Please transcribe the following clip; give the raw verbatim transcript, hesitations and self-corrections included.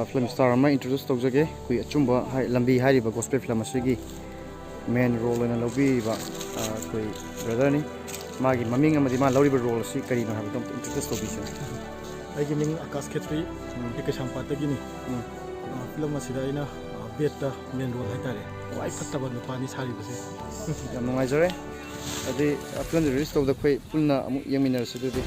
Film star ꯑꯃ introduce ꯇꯧꯖꯒꯦ꯫ ꯑꯩꯈꯣꯏ ꯑꯆꯨꯝꯕ ꯍꯥꯏ ꯂꯝꯕꯤ ꯍꯥꯏꯔꯤꯕ ꯒꯣꯁꯄꯦꯜ ꯐꯤꯂꯝ ꯑꯁꯤꯒꯤ ꯃꯦꯟ ꯔꯣꯜ ꯑꯣꯏꯅ ꯂꯧꯕꯤꯔꯤꯕ ꯑꯩꯈꯣꯏ ꯕ꯭ꯔꯗꯔꯅꯤ꯫ ꯃꯥꯒꯤ ꯃꯃꯤꯡ ꯑꯃꯗꯤ ꯃꯥ ꯂꯧꯔꯤꯕ ꯔꯣꯜ ꯑꯁꯤ ꯀꯔꯤꯅꯣ ꯍꯥꯏꯕꯗꯣ ꯑꯝꯇ ꯏꯟꯇ꯭ꯔꯣꯗ꯭ꯌꯨꯁ ꯇꯧꯕꯤꯁꯤꯅꯦ꯫ ꯑꯩꯒꯤ ꯃꯤꯡ ꯑꯀꯥꯁ ꯈꯦꯇ꯭ꯔꯤ꯫ ꯎꯝ꯫ ꯑꯩ ꯀꯩꯁꯥꯝꯄꯥꯠꯇꯒꯤꯅꯤ꯫ ꯎꯝ꯫ ꯐꯤꯂꯝ ꯑꯁꯤꯗ ꯑꯩꯅ ꯕꯦꯠꯇ ꯃꯦꯟ ꯔꯣꯜ ꯍꯥꯏꯇꯥꯔꯦ꯫ ꯈ꯭ꯋꯥꯏ ꯐꯠꯇꯕ ꯅꯨꯄꯥꯅꯤ ꯁꯥꯔꯤꯕꯁꯦ꯫ ꯌꯥꯝ ꯅꯨꯡꯉꯥꯏꯖꯔꯦ꯫ ꯑꯗꯨꯗꯤ ꯐꯤꯂꯝꯁꯦ ꯔꯤꯂꯤꯁ ꯇꯧꯕꯗ ꯑꯩꯈꯣꯏ ꯄꯨꯟꯅ ꯑꯃꯨꯛ ꯌꯦꯡꯃꯤꯟꯅꯔꯁꯤ ꯑꯗꯨꯗꯤ꯫